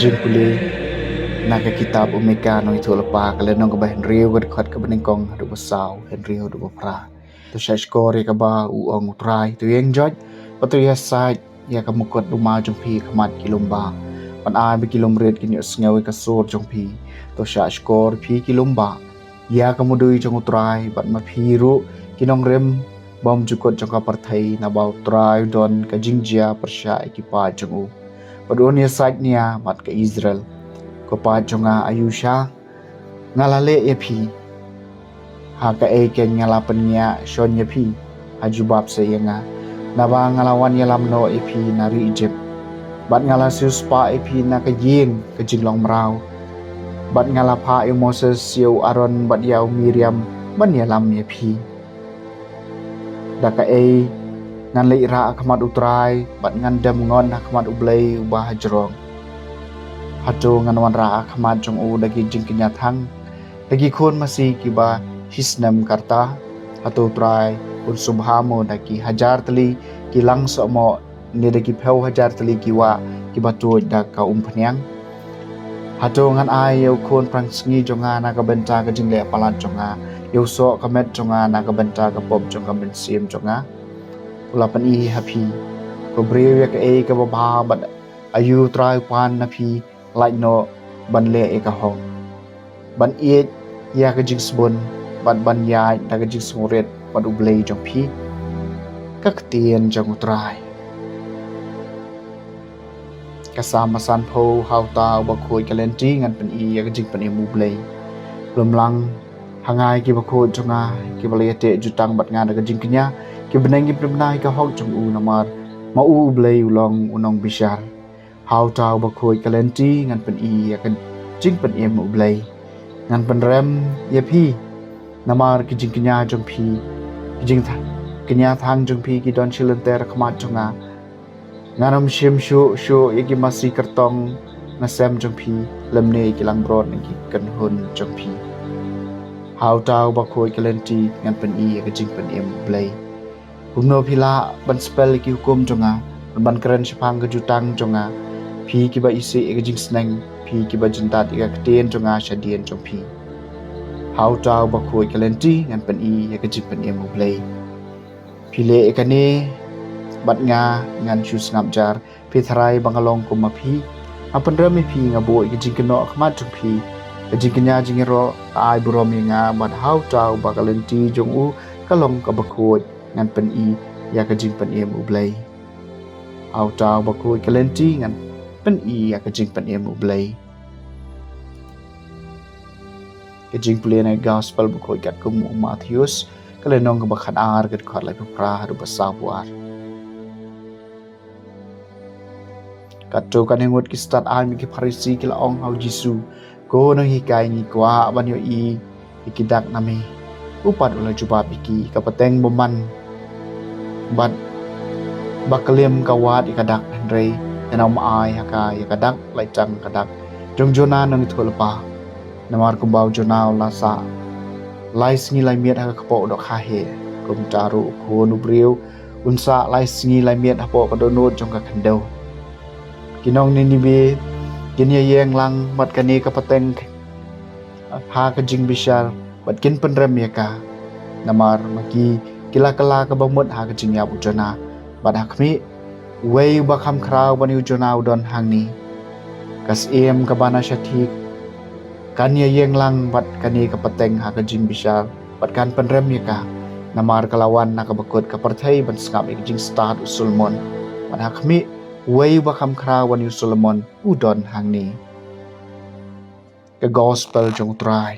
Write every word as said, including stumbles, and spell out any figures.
Jingpule na ka kitab u Mika nongïathuhlypa, ka lynnong kaba hynriew, ka dkhot kaba nyngkong haduh ba saw, hynriew haduh ba phra. To shah shkor ïa kaba u ong u Trai. To ïeng joit bad to ïasaid ïa ka mukut lum jong phi ha khmat ki lum bah, bad ai ba ki lum rit kin ïohsngew ïa ka sur jong phi. To shah shkor, phi ki lum bah, ïa ka mudui jong u Trai, bad ma phi ruh ki nongrim bymjukut jong ka pyrthei, naba u Trai u don ka jingjia pyrshah ïa ki paid jong u, bad un ïasaid nia bad ka Israel. Ko paid jong nga, aïu sha nga la leh ïa phi? Ha kaei keiñ nga la pynïaid shon ïa phi? Ha jubab sa ïa nga, naba nga la wan ïalam noh ïa phi na ri Ijipt, bad nga la siewspah ïa phi na ka ïing ka jinglong mraw, bad nga la phah ïa u Moses, ïa u Aaron bad ïa u Miriam ban ïalam ïa phi. Da kaei ngan leit rah ha khmat u Trai, bad ngan dem ngon ha khmat u Blei uba hajrong? Hato ngan wanrah ha khmat jong u da ki jingkñia thang, da ki khun masi kiba shisnem ka rta? Hato u Trai un sngewbha mo da ki hajar tylli ki lang sohmoh, ne da ki phew hajar tylli ki wah kiba tuid da ka umphniang? Hato ngan ai ïa u khun phrang sngi jong nga na ka bynta ka jingleh palat jong nga, ïa u soh ka met jong nga na ka bynta ka pop jong ka mynsiem jong nga? U la pyni ha phi, ko briew, ïa kaei kaba bha, bad aïu u Trai u pan na phi lait noh ban leh ïa ka hok, ban ïeit ïa ka jingsbun, bad ban ïaid da ka jingsngewrit bad u Blei jong phi? Ka ktien jong u Trai. Ka Salm ba sanphew. Ha uta uba khuid ka lynti ngan pyni ïa ka jingpynim u Blei. Lum lang ha nga, ïa kiba khuid jong nga, kiba la ïateh jutang bad nga da ka jingkñia, ki bneng kin pynbna ïa ka hok jong u, namar ma u u Blei u long u nongbishar. Ha uta uba khuid ka lynti ngan pyni ïa ka jingpynim u Blei. Ngan pynrem ïa phi namar ki jingkñia jong phi, ki jingkñia thang jong phi ki don shilynter ha khmat jong nga. Ngan ym shim shuh shuh ïa ki masi kyrtong na sem jong phi, lymne ïa ki langbrot na ki kynhun jong phi. Ha uta uba khuid ka lynti ngan pyni ïa ka jingpynim u Blei. Kumno phi lah ban spel ïa ki hukum jong nga, ban kren shaphang ka jutang jong nga, phi kiba isih ïa ka jingsneng, phi kiba jyndat ïa ka ktien jong nga shadien jong phi? Ha uta uba khuid ka lynti ngan pyni ïa ka jingpynim u Blei. Phi leh ïa kane, bad nga ngan shu sngap jar. Phi tharai ba nga long kum ma phi. Nga pynrem ïa phi, nga buh ïa ka jingkynnoh ha khmat jong phi. Ka jingkñia jingïaroh ka ai burom ïa nga, bad ha uta uba ka lynti jong u ka long kaba khuid ngan pyni ïa ka jingpynim u Blei. Ha uta uba khuid ka lynti ngan pyni ïa ka jingpynim u Blei. Ka jingpule na ka gospel ba khuid katkum u Mathaios, ka lynnong kaba khatar, ka dkhot laiphew phra haduh ba sawphew ar. Katto katne ngut ki stad aiñ bad ki Pharisi ki la ong ha u Jisu, Ko Nonghikai, ngi kwah ban ïohi ïa ki dak na me. U pat u la jubab ïa ki, Ka pateng bymman bad baklim ka wad ïa ka dak, hynrei ngan ym ai ha ka ïa ka dak, lait tang ka dak jong Jonah nongïathuhlypa. Namar kumba u Jonah u la sah lai sngi lai miet ha ka kpoh u dohkha heh, kumta ruh u Khun u briew un sah lai sngi lai miet hapoh ka dohnud jong ka khyndew. Ki nong Ninibe kin ïaïeng lang bad kane ka pateng ha ka jingbishar, bad kin pynrem ïa ka. Namar ma ki, ki la kylla kaba mut ha ka jingïap u Jonah, bad ha khmih, uwei uba kham khraw ban ïa u Jonah u don hangne. Ka Syiem kaba na shathie kan ïaïeng lang bad kane ka pateng ha ka jingbishar, bad kan pynrem ïa ka. Namar ka la wan na kaba kut ka pyrthei ban sngap ïa ka jingstad u Solomon, bad ha khmih, uwei uba kham khraw ban ïa u Solomon u don hangne. Ka gospel jong u Trai.